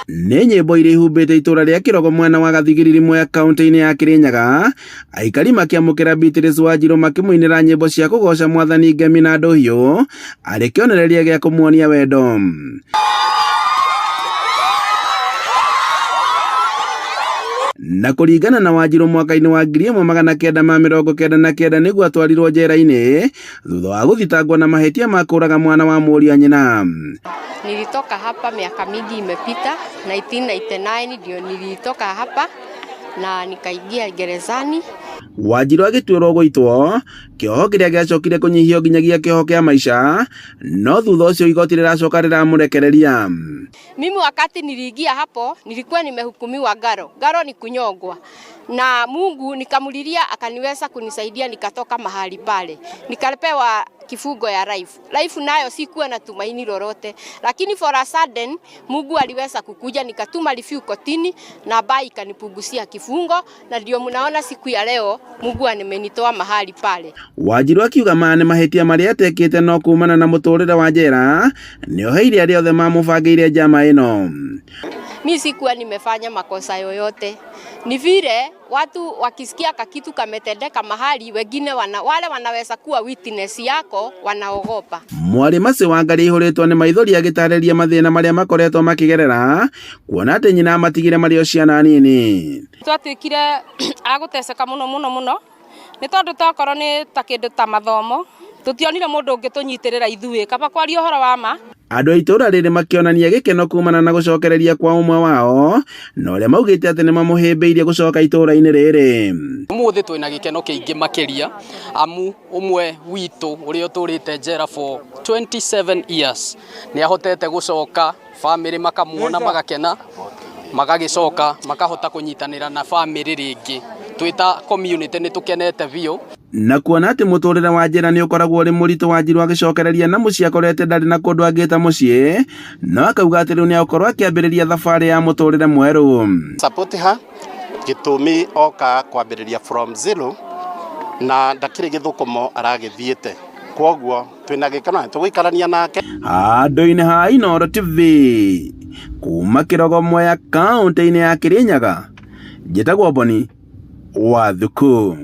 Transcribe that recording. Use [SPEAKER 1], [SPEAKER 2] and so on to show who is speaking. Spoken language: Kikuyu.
[SPEAKER 1] Nĩ nyĩmbo iria ihumbĩte itũra rĩa Kĩrogo mwena wa Gathigiriri Mwea kaunti-inĩ ya Kĩrĩnyaga, aikari makĩamũkĩra Beatrice Wanjiru makĩmũinĩra nyĩmbo cia kũgoca mwathani ngemi na ndũhiũ arĩ kĩonereria gĩa kũmuonia wendo. Na kũringana na Wanjiru mwaka-inĩ wa 1999 nĩguo atwarirwo njera-inĩ thutha wa gũthitangwo na mahĩtia ma kũraga mwana wa mũriũ a nyina.
[SPEAKER 2] Nilitoka hapa miaka mingi imepita, 1999 ndio nilitoka hapa na nikaingia gerezani.
[SPEAKER 1] Wanjiru agĩtuĩrwo gũitwo kĩoho kĩrĩa gĩacokire kũnyihio nginyagia kĩoho kĩa maica, no thutha ũcio igoti rĩracoka rĩramũrekereria.
[SPEAKER 2] Mimi wakati niliingia hapo nilikuwa nimehukumiwa ngaro. Ngaro ni kunyongwa. Na Mungu nikamulilia akaniweza kunisaidia nikatoka mahali pale. Nikapewa kifungo ya life. Life nayo sikuwa na tumaini lolote, lakini for a sudden Mungu aliweza kukuja, nikatuma review kotini na bai ikanipungusia kifungo, na ndio mnaona siku ya leo Mungu amenitoa mahali pale.
[SPEAKER 1] Wanjiru akiuga maya nĩ mahĩtia marĩa atekĩte no kumana na mũtũrĩre wa njera nĩoheire arĩa othe mamũbangĩire njama ĩno.
[SPEAKER 2] Mi sikuwa nimefanya makosa yoyote, ni vile watu wakisikia kakitu kametendeka mahali, wengine wale wanaweza kuwa witness yako wanaogopa.
[SPEAKER 1] Mwarĩ Mercy Wangari aihũrĩtwo nĩ maithori agĩtarĩria mathĩna marĩa makoretwo makĩgerera kuona atĩ nyina amatigire marĩ o ciana nini.
[SPEAKER 3] Twatuĩkire a gũteceka mũno mũno mũno nĩ tondũ tokorwo nĩ ta kĩndũ ta mathomo tũtionire mũndũ ũngĩ tũnyitĩrĩra ithuĩ kaba kwaria ũhoro wa ma.
[SPEAKER 1] Andũ a itũũra rĩrĩ makĩonania gĩkeno kumana na gũcokereria kwa ũmwe wao na ũrĩa maugĩte atĩ nĩmamũhĩmbĩirie gũcoka itũũra-inĩ rĩrĩ.
[SPEAKER 4] Ũmũthĩ twĩna gĩkeno kĩingĩ makĩria amu ũmwe witũ ũrĩa ũtũrĩte njera for 27 years nĩ ahotete gũcoka, famĩlĩ makamuona magakena, magagĩcoka makahota kũnyitanĩra na famĩlĩ rĩngĩ. Twĩ ta community nĩ tũkenete biũ.
[SPEAKER 1] Na kuona atĩ mũtũrĩre wa njera nĩ ũkoragwo ũrĩ mũritũ, Wanjiru agĩcokereria na mũciĩ akorete ndarĩ na kũndũ angĩta mũciĩ, no akauga atĩ rĩu nĩ egũkorwo akĩambĩrĩria thabarĩ ya mũtũrĩre mwerũ.
[SPEAKER 5] Support her gĩtũmi oka kwambĩrĩria from zero na ndakĩrĩ gĩthũkũmo aragĩthiĩte, kwoguo twĩna gĩkeno na tũgũikarania nake.
[SPEAKER 1] Handũ-inĩ ha Inooro TV kuma Kĩrogo Mwea kaũntĩ-inĩ ya Kĩrĩnyaga, njĩtagwo Boni wa Thuku.